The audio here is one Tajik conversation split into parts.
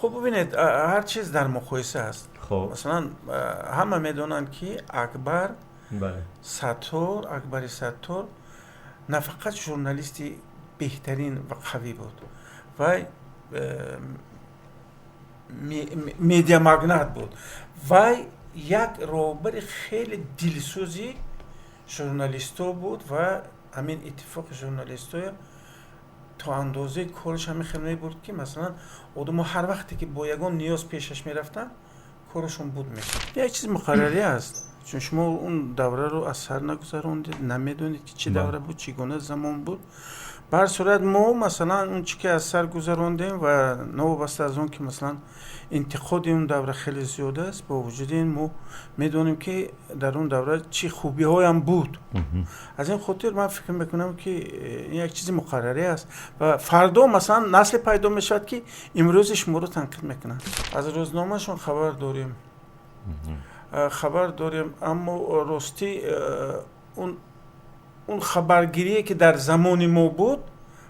Хуб, бубинед, ҳар чиз дар муқоиса аст. Хуб. Масалан, ҳама медонанд, ки Акбар Саттор, Акбари Саттор на фақат журналисти беҳтарин ва қавӣ буд, вай медиамагнат буд, вай як роҳбари хеле дилсӯзи журналистҳо буд ва ҳамин иттифоқи журналистҳо то андозаи кораш ҳамин хел мебурд, ки масалан одамо ҳар вақте ки бо ягон ниёз пешаш мерафтанд, корашон буд мешуд. Як чизи муқаррарӣ аст, чун шумо он давраро аз сар нагузарондед, намедонед, ки чӣ давра буд, чӣ гуна замон буд. Ба ҳар сурат, мо масалан он чӣ ки аз сар гузарондем ва новобаста аз он ки масалан интиқоди он давра хеле зиёд аст, бо вуҷуди ин мо медонем, ки дар он давра чӣ хубиҳоям буд. Аз ин хотир ман фикр мекунам, ки ин як чизи муқаррарӣ аст ва фардо масалан насле пайдо мешавад, ки имрӯзи шуморо танқид мекунанд. Аз рӯзномаашон хабар дорем, хабар дорем, аммо ростӣ он хабаргирие, ки дар замони мо буд,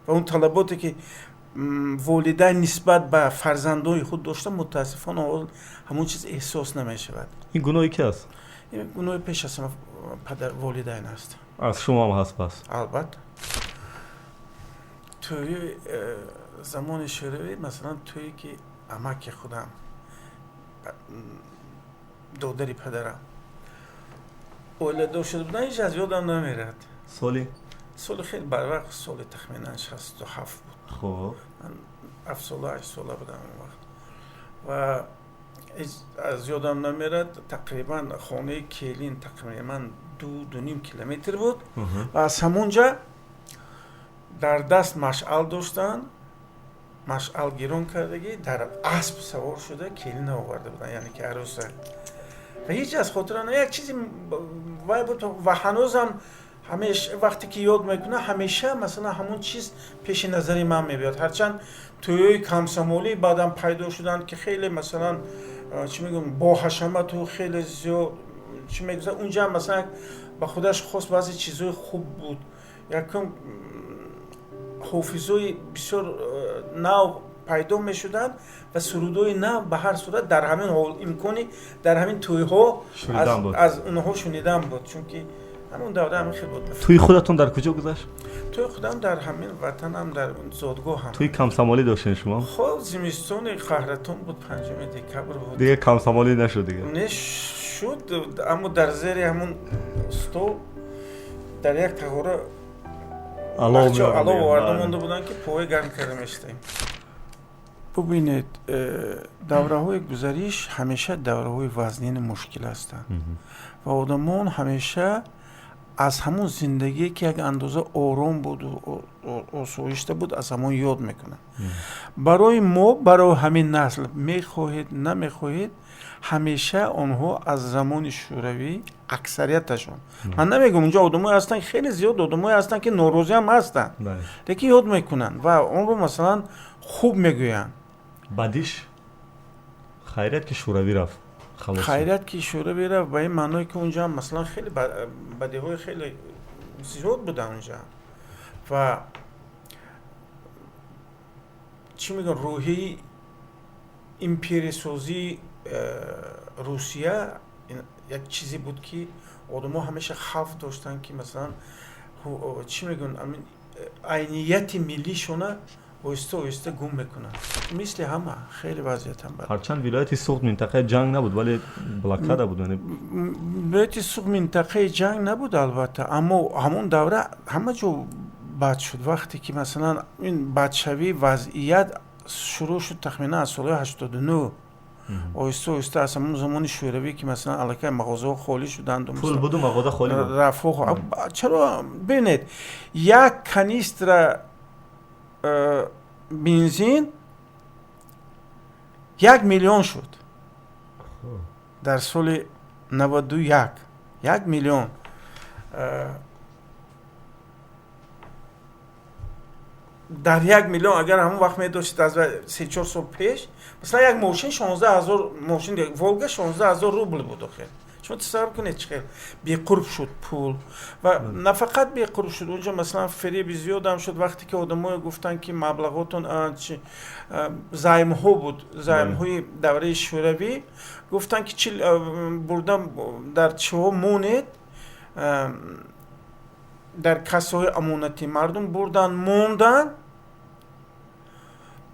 ва он талаботе, ки волидайн нисбат ба фарзандони худ дошта, мутаассифона ҳамон чиз эҳсос намешавад. Ин гуноҳи ки аст? Ин гуноҳи пеш аз ҳама падар, волидайн аст. Аз шумо ҳам ҳаст пас? Албатта. Тӯи замони Шӯравӣ, масалан тӯе ки амаки худам, додари падарам, оиладор шуда буданд, ҳеҷ аз ёдам намерад. Соли? Соли хеле барвақт, соли тахминан 67 буд. Ман 7 сола, 8 сола будам он вақт ва ҳеҷ аз ёдам намерад, тақрибан хонаи келин тақрибан 2-2.5 километр буд ва аз ҳамон ҷа дар даст машъал доштанд, машъал гирон кардагӣ, дар асп савор шуда келина оварда буданд, яъне ки арӯса. Ва ҳеҷ аз хотира як чизи вай буд ва ҳанӯзам ҳамеш вақте ки ёд мекунам, ҳамеша масалан ҳамон чиз пеши назари ман мебиёд. Ҳарчанд тӯйҳои комсомолӣ баъдан пайдо шуданд, ки хеле масалан чӣ мегӯям, бо ҳашамату хеле зиёд чӣ мегузарад, унҷа масалан ба худаш хос баъзе чизҳои хуб буд. Якум, ҳофизои бисёр нав пайдо мешуданд ва сурудҳои нав ба ҳар сурат дар ҳамин ҳол имкони дар ҳамин тӯйҳо аз онҳо шунидан буд, чунки ҳамон давра ҳамин хел буд. Тӯи худатон дар куҷо гузашт? Тӯи худам дар ҳамин ватанам, дар зодгоҳам. Тӯи комсомолӣ доштем шумо? Хоб, зимистони қаҳратон буд, 5 декабр буд. Дига комсомолӣ нашуд дига? Не, шуд, аммо дар зери ҳамон стол дар як тағора алов оварда монда буданд, ки поя гарм карда мешитаем. Бубинед, давраҳои гузариш ҳамеша давраҳои вазнини мушкил ҳастанд ва одамон ҳамеша аз ҳамон зиндагие, ки як андоза ором буду осоишта буд, аз ҳамон ёд мекунанд. Барои мо, барои ҳамин насл, мехоҳед, намехоҳед, ҳамеша онҳо аз замони Шӯравӣ аксарияташон, ман намегӯям, унҷо одамое ҳастанд, хеле зиёд одамое ҳастанд, ки норозиам ҳастанд, лекин ёд мекунанд ва онро масалан хуб мегӯянд. Бадиш хайрият, ки Шӯравӣ рафт. Хайрият, ки Шӯравӣ рафт, ба ин маъное, ки унҷа масалан хеле бадиҳои хеле зиёд буданд унҷа ва чӣ мегӯям, рӯҳияи империясозии Русия як чизе буд, ки одамо ҳамеша хавф доштанд, ки масалан чӣ мегӯянд, айнияти миллишона оҳиста оҳиста гум мекунанд. Мисли ҳама хеле вазъиятам бад. Ҳарчанд вилояти Суғд минтақаи ҷанг набуд, вале блокада буд. Вилояти Суғд минтақаи ҷанг набуд, албатта, аммо ҳамон давра ҳама ҷо бад шуд. Вақте ки масалан ин бадшавии вазъият шурӯъ шуд тахминан аз солҳои 89, оҳиста оҳиста аз ҳамон замони Шӯравӣ, ки масалан аллакай мағозаҳо холӣ шуданд. Пул буду, мағоза холӣ буд. Рафҳо чаро, бибинед, як канистра бензин 1 миллион шуд дар соли 91, 1 миллион. Дар 1 миллион агар ҳамон вақт медоштед, аз 3-4 сол пеш, масалан як мошин 16 000, мошин Волга 16 000 рубл буд охир. Шумо тасаввур кунед, чӣ хел беқурб шуд пул. Ва на фақат беқурб шуд, унҷо масалан фиреби зиёдам шуд, вақте ки одамое гуфтанд, ки маблағотон займҳо буд, займҳои давраи Шӯравӣ, гуфтанд, ки чи бурда дар чиҳо монед, дар кассаҳои амонатӣ. Мардум бурданд, монданд,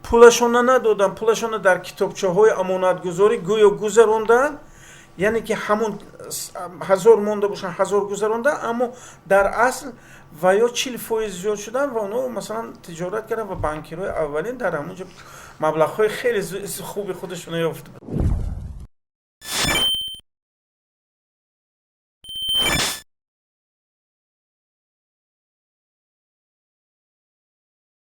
пулашона надоданд, пулашона дар китобчаҳои амонатгузорӣ гӯё гузаронданд, яъне ки ҳамун 1000 монда бошанд, 1000 гузаронда, аммо дар асл ва ё 40% зиёд шуданд ва онҳо масалан тиҷорат карданд ва банкирҳои аввалин дар ҳамон ҷо маблағҳои хеле хуби худашона ёфтанд.